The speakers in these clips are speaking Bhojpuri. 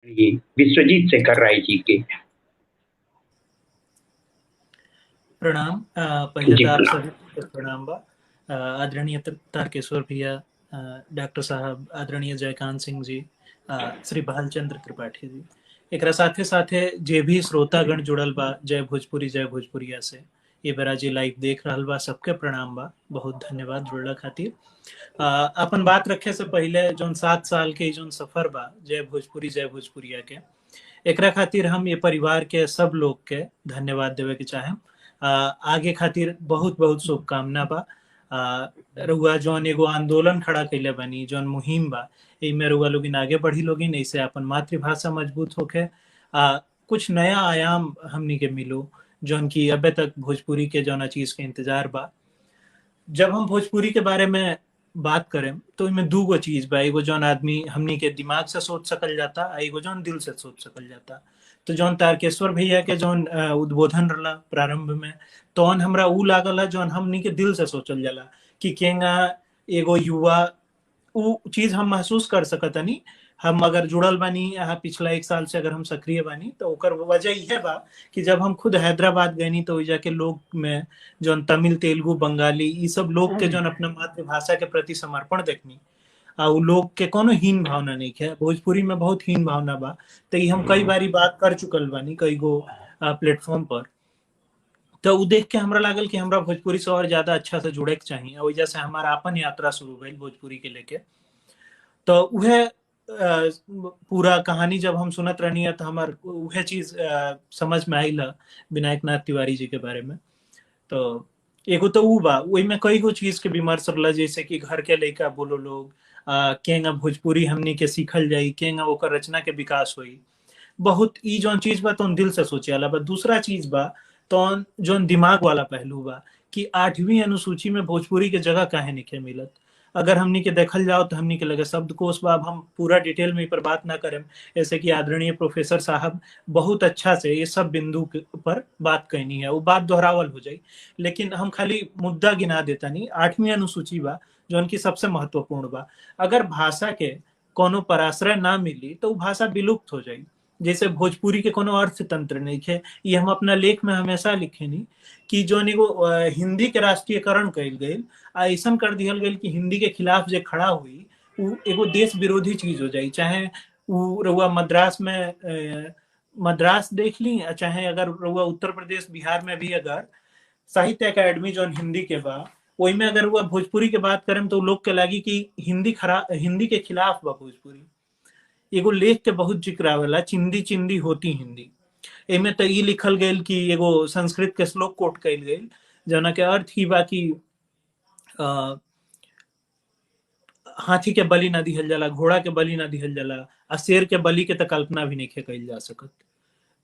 विश्वजीत शेखर राय जी के। प्रणाम। पहले तो आप सभी को प्रणाम बा। आदरणीय तारकेश्वर भैया, डॉक्टर साहब, आदरणीय जयकांत सिंह जी, श्री भालचंद्र त्रिपाठी जी, एकरा साथे साथे जे भी श्रोतागण जुड़ल बा जय भोजपुरी जय भोजपुरिया से ये बेरा जे लाइव देख रहल बा, सबके प्रणाम बा। बहुत धन्यवाद जुड़ला खातिर। अपन बात रखे से पहले जोन 7 साल के जोन सफर बा जय भोजपुरी जय भोजपुरिया के, एकरा खातिर हम ये परिवार के सब लोग के धन्यवाद देवे के चाहेम। आगे खातिर बहुत बहुत शुभकामना बा। रउआ जौन एगो आंदोलन खड़ा कैले बनी, जौन मुहिम बा, एमे रउआ लोगिन आगे बढ़ी लोगिन, ऐसे अपन मातृभाषा मजबूत होके कुछ नया आयाम हमनी के मिलो जौन की अबे तक भोजपुरी के जौन चीज के इंतजार बा। जब हम भोजपुरी के बारे में बात करें तो इनमें दू गो चीज बा, एगो जौन आदमी हमनी के दिमाग से सोच सकल जाता, एगो जौन दिल से सोच सकल जाता। तो जौन तारकेश्वर भैया के जौन उद्बोधन रहा प्रारंभ में, तौन हमरा ऊ लागल है जौन हमनी के दिल से सोचल जाला कि केंगा एगो युवा ऊ चीज हम महसूस कर सकतनी। हम अगर जुड़ल बानी यहाँ पिछला 1 साल से अगर हम सक्रिय बानी तो ओकर वजह यह बा कि जब हम खुद हैदराबाद गए तो ओइजा के लोग में जौन तमिल, तेलुगु, बंगाली ये सब लोग के जौन अपना मातृभाषा के प्रति समर्पण देखनी, आ उ लोग के कोनो हीन भावना नहीं है। भोजपुरी में बहुत हीन भावना बा, तो ये हम कई बारी बात कर चुकल बानी कई गो प्लेटफॉर्म पर। तो उ देख के हमरा लागल कि हमरा भोजपुरी से और ज्यादा अच्छा से जुड़े के चाहिए। ओइजा से हमारा अपन यात्रा शुरू भइल भोजपुरी के लेके। तो उहे पूरा कहानी जब हम सुनत रहनी है तो हमार उहे चीज समझ में आइल विनायक नाथ तिवारी जी के बारे में। तो एगो तो उ बा, ओहि में कई गो चीज के विमर्श रहला, जैसे कि घर के लइका बोलो लोग, केंगा भोजपुरी हमनी के सीखल जाई, केंगा ओकर रचना के विकास होई। बहुत ई जौन चीज बा तो दिल से सोचे वाला बा। दूसरा चीज बा तो जौन दिमाग वाला पहलू बा कि 8वीं अनुसूची में भोजपुरी के जगह काहे नहीं मिलत। अगर हमनी के देखल जाओ तो हमनी के लगे शब्दकोश बा, अब हम पूरा डिटेल में पर बात ना करें, ऐसे कि आदरणीय प्रोफेसर साहब बहुत अच्छा से ये सब बिंदु पर बात कहनी है, वो बात दोहरावल हो जाई, लेकिन हम खाली मुद्दा गिना देता नहीं। 8वीं अनुसूची बा जो उनकी सबसे महत्वपूर्ण बा। अगर भाषा के कोनो पराश्रय ना मिली तो वो भाषा विलुप्त हो जाई। जैसे भोजपुरी के कोनो अर्थतंत्र नहीं है, ये हम अपना लेख में हमेशा लिखे नहीं कि जौन एगो हिंदी के राष्ट्रीयकरण कइल गइल आ ऐसा कर दिहल गइल कि हिंदी के खिलाफ जे खड़ा हुई उ एगो देश विरोधी चीज हो जाई। चाहे उ रउआ मद्रास में मद्रास देख ली, चाहे अगर रउआ उत्तर प्रदेश बिहार में भी अगर साहित्य अकेडमी जौन हिंदी के बा वही में अगर वह भोजपुरी के बात करें तो लोग के लागी कि हिंदी के खिलाफ बा भोजपुरी। एगो लेख के बहुत जिक्र आवेला, चिंदी चिंदी होती हिंदी, एमे तो ई लिखल गइल कि एगो संस्कृत के श्लोक कोट कइल गइल जना के अर्थ ही बा कि हाथी के बलि ना दिहल जाला, घोड़ा के बलि ना दिहल जाला, आ शेर के बलि के तो कल्पना भी नहीं कइल जा सकत।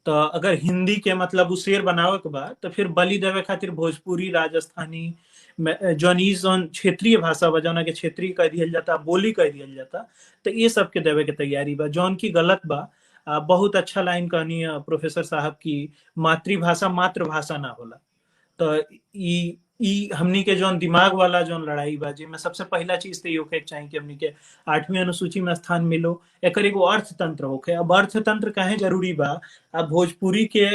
तो अगर हिंदी के मतलब उ शेर बनावे के बा तो फिर बलि देवे खातिर भोजपुरी, राजस्थानी, जौन ई जौन क्षेत्रीय भाषा बा जौना के क्षेत्रीय कह दिहल जाता, बोली कह दिहल जाता, तो ये सब के देवे के तैयारी बा जौन की गलत बा। बहुत अच्छा लाइन कहनी है प्रोफेसर साहब की, मातृभाषा मातृभाषा ना होला। तो ई हमनी के जौन दिमाग वाला जौन लड़ाई बा, जिसमें सबसे पहला चीज तो ये होखे के चाही कि हमनी के 8वीं अनुसूची में स्थान मिलो, एकर एगो अर्थतंत्र होखे। अब अर्थतंत्र काहे जरूरी बा, अब भोजपुरी के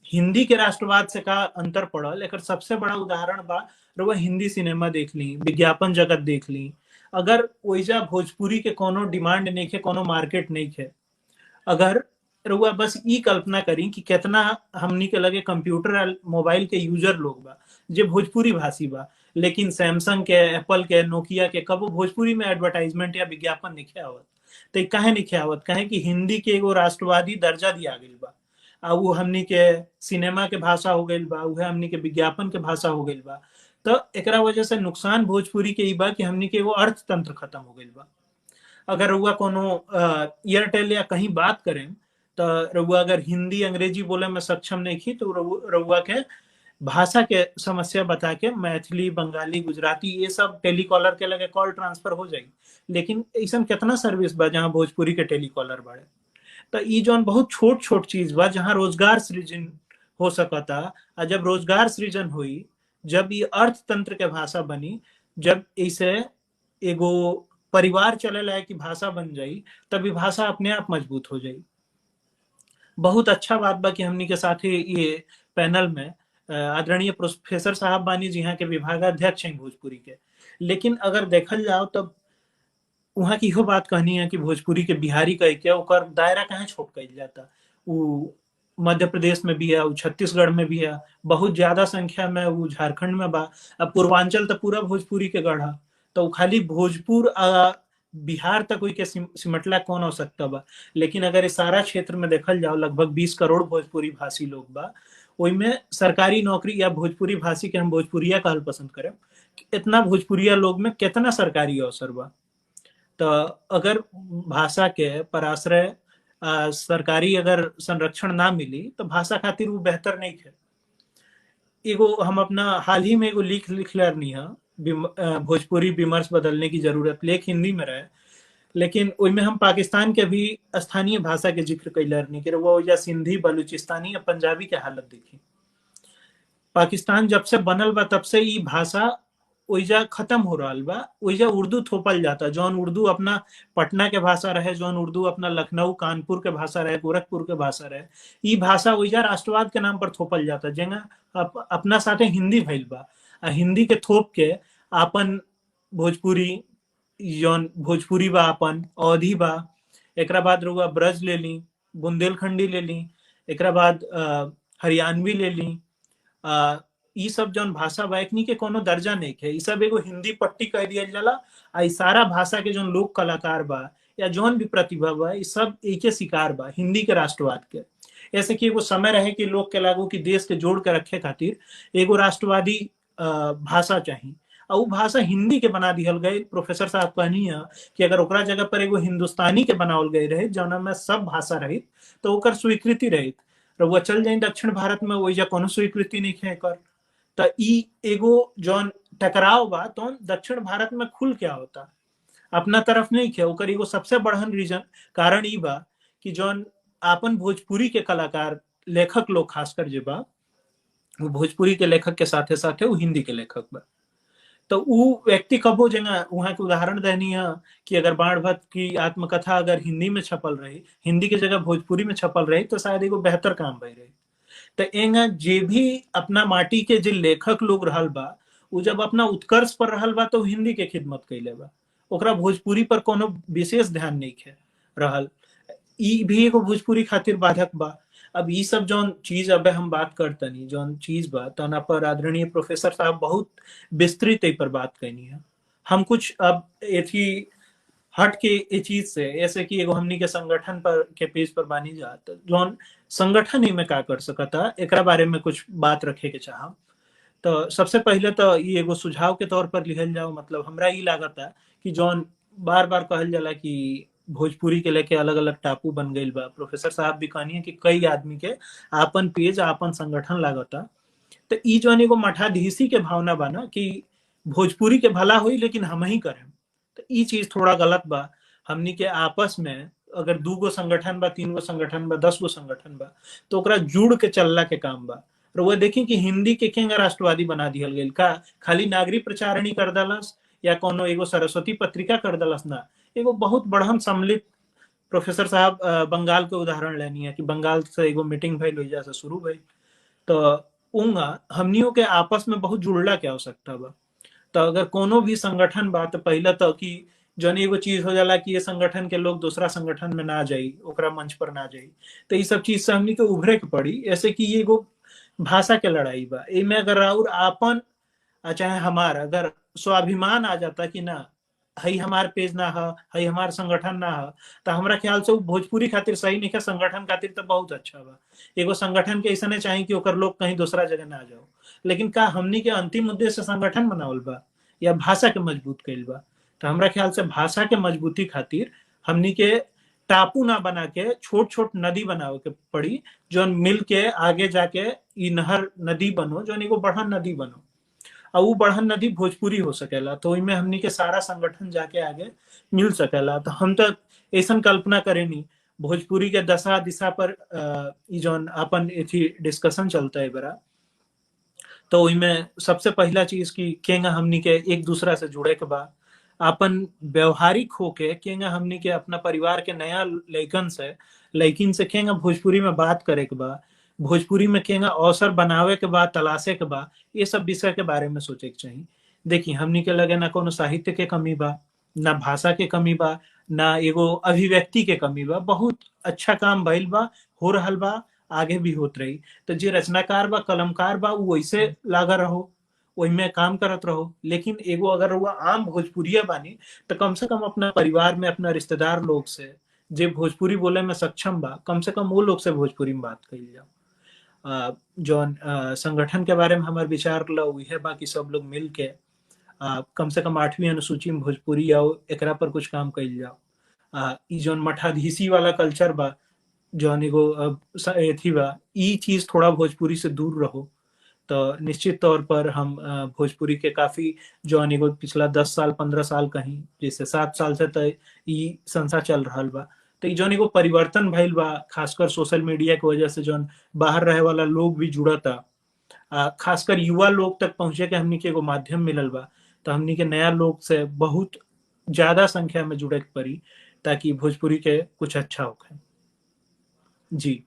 हिंदी के राष्ट्रवाद से का अंतर पड़ल, एकर सबसे बड़ा उदाहरण बा रउआ हिंदी सिनेमा देख ली, विज्ञापन जगत देख ली, अगर ओइजा भोजपुरी के कोनो डिमांड नहीं है, कोनो मार्केट नहीं है। अगर रउआ बस ई कल्पना करी कि कितना हमनी के लगे कंप्यूटर मोबाइल के यूजर लोग बा जे भोजपुरी भाषी बा, लेकिन सैमसंग के, एप्पल के, नोकिया के कबो भोजपुरी में एडवर्टाइजमेंट या विज्ञापन नहीं आवत। तो काहे नहीं आवत? काहे कि हिंदी के एगो राष्ट्रवादी दर्जा दिया गइल बा, आ वो हमनी के सिनेमा के भाषा हो गइल बा, उहे हमनी के विज्ञापन के भाषा हो गइल बा। तो एकरा वजह से नुकसान भोजपुरी के ई बा कि हमनी के एगो अर्थतंत्र खत्म हो गइल बा। अगर रउआ कोनो एयरटेल या कहीं बात करें तो रउआ अगर हिंदी अंग्रेजी बोले में सक्षम नहीं थी तो रउआ के भाषा के समस्या बता के मैथिली, बंगाली, गुजराती ये सब टेलीकॉलर के लगे कॉल ट्रांसफर हो जाई। लेकिन ऐसा कितना सर्विस बा जहाँ भोजपुरी के टेलीकॉलर बढ़े। तो ई जौन बहुत छोट छोट चीज बा जहाँ रोजगार सृजन हो सकता, आ जब रोजगार सृजन हुई, जब ये अर्थतंत्र के भाषा बनी, जब इसे एगो परिवार चले लायक की भाषा बन जाई, तब ये भाषा अपने आप मजबूत हो जाई। बहुत अच्छा बात बा कि हमनी के साथ ही ये पैनल में आदरणीय प्रोफेसर साहब बानी जी यहाँ के विभागाध्यक्ष हैं भोजपुरी के, लेकिन अगर देखल जाओ तब वहाँ की इहो बात कहनी है कि भोजपुरी के बिहारी कह के ओकर दायरा कहाँ छोट कल जाता। वो मध्य प्रदेश में भी है, वो छत्तीसगढ़ में भी है, बहुत ज्यादा संख्या में वो झारखंड में बा। अब पूर्वांचल तो पूरा भोजपुरी के गढ़ है, तो खाली भोजपुर बिहार तक के सिमटला कौन हो सकता बा। लेकिन अगर इस सारा क्षेत्र में देखल जाओ लगभग 20 करोड़ भोजपुरी भाषी लोग बा, ओइमे सरकारी नौकरी या भोजपुरी भाषी के हम भोजपुरिया कहल पसंद करें, इतना भोजपुरिया लोग में कितना सरकारी अवसर बा। तो अगर भाषा के पराश्रय सरकारी अगर संरक्षण ना मिली तो भाषा खातिर वो बेहतर नहीं है। एगो हम अपना हाल ही में एगो लेख लिखले है, भोजपुरी विमर्श बदलने की जरूरत, लेख हिंदी में रहे, लेकिन ओइमे हम पाकिस्तान के भी स्थानीय भाषा के जिक्र कैले रहनी कि वो या सिंधी, बलूचिस्तानी या पंजाबी के हालत देखी। पाकिस्तान जब से बनल बा तब से ई भाषा ओइजा खत्म हो रहा बा, ओइजा उर्दू थोपल जाता। जौन उर्दू अपना पटना के भाषा रहे, जौन उर्दू अपना लखनऊ कानपुर के भाषा रहे, गोरखपुर के भाषा रहे, ई भाषा ओइजा राष्ट्रवाद के नाम पर थोपल जाता। जेंगा अपना साथे हिंदी भइल बा, आ हिंदी के थोप के आपन भोजपुरी जौन भोजपुरी बा, अपन अवधी बा, एकरा बाद रुआ ब्रज ले ली, बुंदेलखंडी ले ली, एकरा बाद हरियाणवी ले ली, ई सब जौन भाषा बा एकनी के कोनो दर्जा नहीं है। ई सब एगो हिंदी पट्टी कह दिया जाला। आ ई सारा भाषा के जौन लोक कलाकार बा या जौन भी प्रतिभा बा, ई सब एके शिकार बा हिंदी के राष्ट्रवाद के। ऐसे कि एगो समय रहे कि लोग के लागू कि देश के जोड़ के रखे खातिर एगो राष्ट्रवादी भाषा चाहिए, और वो भाषा हिंदी के बना दिहल गए। प्रोफेसर साहब कहनी है कि अगर ओकरा जगह पर एगो हिंदुस्तानी के बनावल गए रहे जौना में सब भाषा रहित तो ओकर स्वीकृति रहित। रउआ चल जाए दक्षिण भारत में ओइजा कोनो स्वीकृति नहीं है एकर। तो ई एगो जौन टकराव बा तो दक्षिण भारत में खुल क्या होता, अपना तरफ नहीं है। ओकर एगो सबसे बड़हन रीजन कारण ई बा कि जौन आपन भोजपुरी के कलाकार लेखक लोग खासकर जे बा, वो भोजपुरी के लेखक के साथे साथे वो हिंदी के लेखक बा। तो वो व्यक्ति कबो जगह वहाँ के उदाहरण देनी है कि अगर बाण भट्ट की आत्मकथा अगर हिंदी में छपल रही, हिंदी के जगह भोजपुरी में छपल रही, तो शायद एगो बेहतर काम भई रही। तो एंगा जे भी अपना माटी के जे लेखक लोग रहल बा, वो जब अपना उत्कर्ष पर रहल बा तो हिंदी के खिदमत कैले बा, ओकरा भोजपुरी पर कोनो विशेष ध्यान नहीं है रहल। ई भी एगो भोजपुरी खातिर बाधक बा। अब ये सब जौन चीज अब हम बात करतनी जौन चीज बा तना पर आदरणीय प्रोफेसर साहब बहुत विस्तृत पर बात करनी है। हम कुछ अब एथी हट के ये चीज से ऐसे कि एगो हमनी के संगठन पर के पेज पर बानी जा, तो जौन संगठन ही में का कर सकता एकरा बारे में कुछ बात रखे के चाहम। तो सबसे पहले तो ये एगो सुझाव के तौर पर लिखल जाओ, मतलब हमरा ये लागता कि जौन बार बार कहल जाला कि भोजपुरी के लेके अलग अलग टापू बन गई बा, प्रोफेसर साहब भी कहनी है कि कई आदमी के आपन पेज आपन संगठन लागता। तो ई जौन एगो मठाधीशी के भावना बा ना कि भोजपुरी के भला हुई लेकिन हम ही करें, तो ई चीज थोड़ा गलत बा। हमनी के आपस में अगर 2 गो संगठन बा, 3 गो संगठन बा, 10 गो संगठन बा, तो ओकरा जुड़ के चलला के काम बा। और वह देखी कि हिंदी के केंगा राष्ट्रवादी बना दिहल गेल, का खाली नागरी प्रचारणी कर दलस या कोनो एगो सरस्वती पत्रिका कर दलस ना, एगो बहुत बड़हन सम्मिलित। प्रोफेसर साहब बंगाल के उदाहरण लेनी है कि बंगाल से एगो मीटिंग भइल, ओइजा से शुरू भइल, तो उंगा हमनियों के आपस में बहुत जुड़ला के आवश्यकता बा। तो अगर कोनो भी संगठन बा तो पहला तो कि जौन एगो चीज हो जाला कि ये संगठन के लोग दूसरा संगठन में ना जाई, ओकरा मंच पर ना जाई, तो ये सब चीज से हमनी के उभरे के पड़ी। ऐसे कि ये एगो भाषा के लड़ाई बा, एमे अगर और आपन चाहे हमार अगर स्वाभिमान आ जाता कि ना हई हमार पेज ना है, हई हमार संगठन ना है, तो हमरा ख्याल से भोजपुरी खातिर सही नहीं है, संगठन खातिर तो बहुत अच्छा बा। एगो संगठन के ऐसा नहीं चाहिए कि ओकर लोग कहीं दूसरा जगह ना जाओ, लेकिन का हमनी के अंतिम उद्देश्य संगठन बनावल बा या भाषा के मजबूत कइल बा? तो हमरा ख्याल से भाषा के मजबूती खातिर हमनी के टापू ना बना के छोट छोट नदी बनावे के पड़ी, जौन मिल के आगे जाके ई नहर नदी बनो, जौन एगो बढ़न नदी बनो, और वो बढ़न नदी भोजपुरी हो सकेला। तो ओइमे हमनी के सारा संगठन जाके आगे मिल सकेला। तो हम तो ऐसा कल्पना करेनी भोजपुरी के दशा दिशा पर ई जौन अपन एथी डिस्कशन चलता है बरा, तो ओइमे सबसे पहला चीज की केंगा हमनी के एक दूसरा से जुड़े के बा, अपन व्यवहारिक होके केंगा हमनी के अपना परिवार के नया लइकन से लइकिन से केंगा भोजपुरी में बात करे के बा, भोजपुरी में केंगा अवसर बनावे के बा, तलाशे के बा, ये सब विषय के बारे में सोचे के चाहिए। देखी हमनी के लगे ना कोनो साहित्य के कमी बा, ना भाषा के कमी बा, ना एगो अभिव्यक्ति के कमी बा। बहुत अच्छा काम भइल बा, हो रहल बा, आगे भी होत रही। तो जे रचनाकार बा, कलमकार बा, वो वैसे लागा रहो, ओहिमे काम करत रहो। लेकिन एगो अगर वो आम भोजपुरिया बानी तो कम से कम अपना परिवार में अपना रिश्तेदार लोग से जे भोजपुरी बोले में सक्षम बा, कम से कम वो लोग से भोजपुरी में बात कइल जाओ। जौन संगठन के बारे में हमार विचार ला उहे बा कि सब लोग मिल के कम से कम 8वीं अनुसूची में भोजपुरी आओ, एकरा पर कुछ काम कइल जाओ। ई जौन मठाधीशी वाला कल्चर बा, जौन एगो अथी बा, ई चीज थोड़ा भोजपुरी से दूर रहो। तो निश्चित तौर पर हम भोजपुरी के काफी जौन एगो पिछला 10 साल 15 साल कहीं जैसे 7 साल से तो ई संस्था चल रहा बा, तो ई जौन एगो परिवर्तन भइल बा, खासकर सोशल मीडिया के वजह से जौन बाहर रहे वाला लोग भी जुड़ता, खासकर युवा लोग तक पहुंचे के हमनी के एगो माध्यम मिलल बा। तो हमनी के नया लोग से बहुत ज्यादा संख्या में जुड़े के पड़ी ताकि भोजपुरी के कुछ अच्छा होखे। जी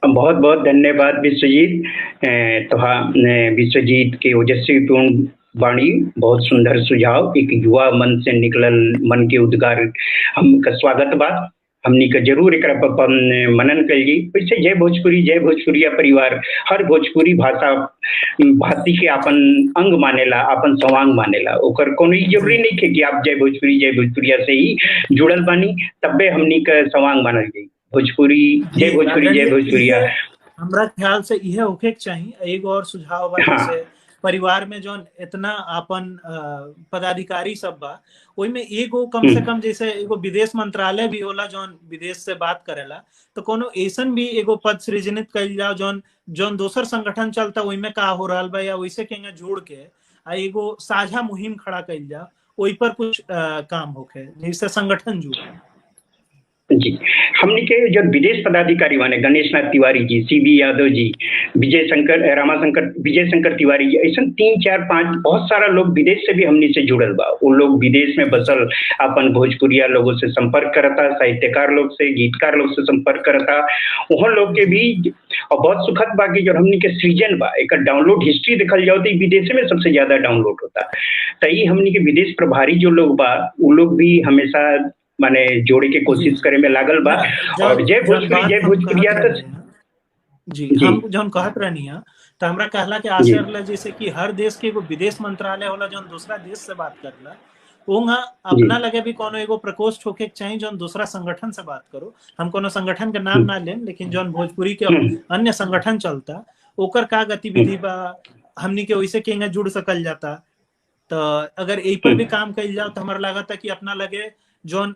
बहुत बहुत धन्यवाद विश्वजीत। तो विश्वजीत के ओजस्वी पूर्ण वाणी, बहुत सुंदर सुझाव, एक युवा मन से निकलल मन के उद्गार हमका स्वागत बा। हमनी के जरूर एकरा पर मनन कल। वैसे जय भोजपुरी जय भोजपुरिया परिवार हर भोजपुरी भाषा भाषी के अपन अंग मानेला, अपन सवांग मानेला। ओकर कोनो जरूरी नहीं है कि आप जय भोजपुरी जय भोजपुरिया से ही जुड़ल बानी तबे हमनी के सवांग मानल जाई। भोजपुरी जय भोजपुरी जय भोजपुरिया हमरा ख्याल से यह होखे के चाहिए। एक और सुझाव बा, जैसे परिवार में जौन इतना अपन पदाधिकारी सब बा, ओई में एगो कम से कम जैसे एगो विदेश मंत्रालय भी होला जौन विदेश से बात करेला, तो कोनो ऐसन भी एगो पद सृजनित कइल जाओ जौन जौन दोसर संगठन चलता ओई में का हो रहल बा या वैसे के जोड़ के आ एगो साझा मुहिम खड़ा कइल जाओ, ओई पर कुछ काम होखे जिससे संगठन जुड़े। जी हमने के जो विदेश पदाधिकारी माने गणेश नाथ तिवारी जी, सीबी यादव जी, विजय शंकर रामाशंकर, विजय शंकर तिवारी जी, ऐसा 3 4 5 बहुत सारा लोग विदेश से भी हमने से जुड़ल बा। वो लोग विदेश में बसल अपन भोजपुरिया लोगों से संपर्क करता, साहित्यकार लोग से, गीतकार लोग से संपर्क करता, वहाँ लोग के भी। और बहुत सुखद बा कि जो हमने के सृजन बा एक डाउनलोड हिस्ट्री देखल जाओ तो विदेश में सबसे ज्यादा डाउनलोड होता। तो ये हमने के विदेश प्रभारी जो लोग बा वो लोग भी हमेशा माने जोड़े के कोशिश करे में लागल बा। और जय भोजपुरी जय भोजपुरिया तो जी हम जौन कहत रहनी है तो हमरा कहला के आशय रहला जैसे कि हर देश के एगो विदेश मंत्रालय होला जौन दूसरा देश से बात करला, ओंगा अपना लगे भी कोनो एगो प्रकोष्ठ होके के चाहिए जौन दूसरा संगठन से बात करो। हम कोनो संगठन के नाम ना लेम, लेकिन जौन भोजपुरी के अन्य संगठन चलता ओकर का गतिविधि बा, हमनी के वैसे केंगा जुड़ सकल जाता। तो अगर यही पर भी काम कइल जाओ तो हमरा लागता कि अपना लगे जोन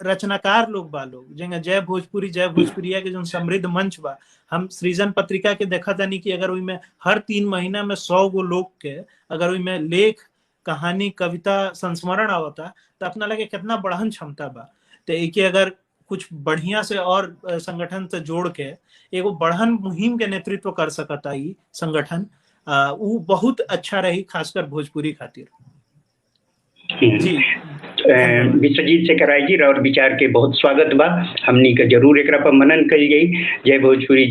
रचनाकार लोग बा लोग जेंगा जय भोजपुरी जय भोजपुरिया के जोन समृद्ध मंच बा, हम सृजन पत्रिका के देखा तानी कि अगर ओइमे हर 3 महीना में 100 गो लोग के अगर ओइमे लेख, कहानी, कविता, संस्मरण आवता तो अपना लगे कितना बढ़न क्षमता बा। तो एक अगर कुछ बढ़िया से और संगठन से जोड़ के एगो बढ़न मुहिम के नेतृत्व कर सकता ई संगठन, उ बहुत अच्छा रही खासकर भोजपुरी खातिर। जी विश्वजीत शेखर राय जी और विचार के बहुत स्वागत बा। हमनी के जरूर एकरा पर मनन कल गई। जय भोजपुरी।